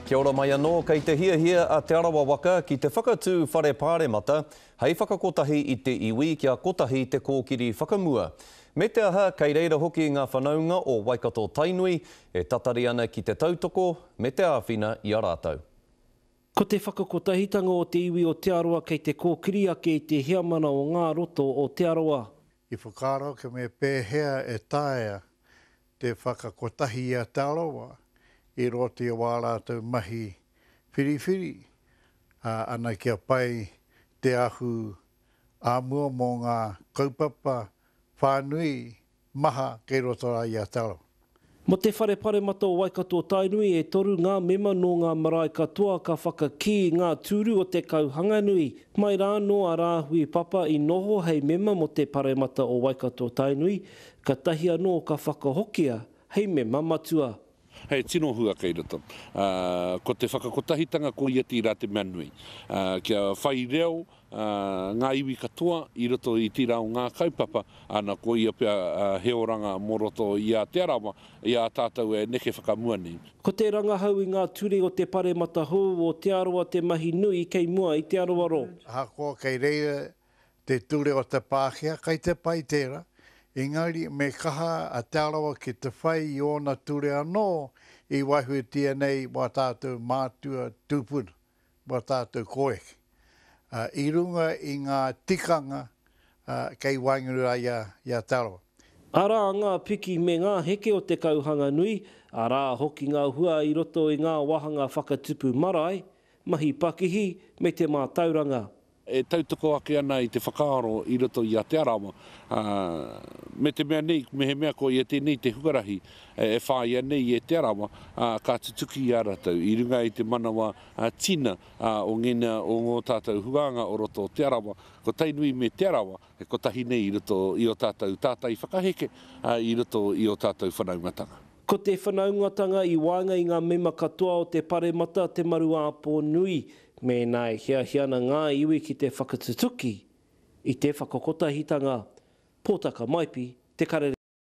Kia ora mai anō, kei te hiahia a Te Arawa waka ki te whakatū whare pāremata hei whakakotahi i te iwi kia kotahi te kōkiri whakamua. Me te aha, kei reira hoki ngā whanaunga o Waikato Tainui e tatari ana ki te tautoko me te āwhina i a rātou. Ko te whakakotahitanga o te iwi o Te Arawa kei te kōkiri ake i te heamana o ngā roto o Te Arawa. I whakaaro ake me pēhea e taea te whakakotahi i a Te Arawa i roto i wā rātou mahi whiriwhiri, ā, ana kia pai te ahu ā-mua mō ngā kaupapa whānui maha kei roto rā i a Te Arawa. Mō te Whare Paremata o Waikato-Tainui e toru ngā mema nō ngā marae katoa ka whakakī ngā tūru o te Kauhanganui. Mai rā anō a Rāhui Papa i noho hei mema mō te Paremata o Waikato-Tainui, katahi anō ka whakahokia hei mema matua. He tino hua kei roto. Ko te whakakotahitanga ko ia tīrā te mea nui. Kia whai reo ngā iwi katoa i roto i tērā o ngā kaupapa, ana ko ia pea he oranga mō roto i a Te Arawa, i a tātou e neke whakamua nei. Ko te rangahau i ngā ture o te paremata hou o Te Arawa te mahi nui kei mua i te aroaro. Ahakoa kei reira te ture o te Pākehā, kei te pai tērā, engari me kaha a Te Arawa ki te whai i ōna ture anō i waihotia nei wā tātou mātua tūpuna. Wā tātou koeke. I runga i ngā tikanga kei waenganui rā i a Te Arawa. Arā ngā piki me ngā heke o te kauhanganui, arā hoki ngā hua i roto i ngā wāhanga whakatupu marae, mahi pakihi me te mātauranga. E tautoko ake ana i te whakaaro i roto i a Te Arawa, ā, me te mea nei, mehemea ko ia tēnei te huarahi e whāia nei e Te Arawa, ā, ka tutuki i a ratou, i runga i te manawa tina o ngēnā o ngō tātou huānga o roto o Te Arawa, ko Tainui me Te Arawa, he kotahi nei i roto i ō tātou tātai whakaheke, ā, i roto i ō tātou whanaungatanga. Ko te whanaungatanga i waenga i ngā mema katoa o te Paremata te maruāpō nui, mēnā e hiahia ana ngā iwi ki te whakatutuki i te whakakotahitanga. Pōtaka Maipi, Te Karere.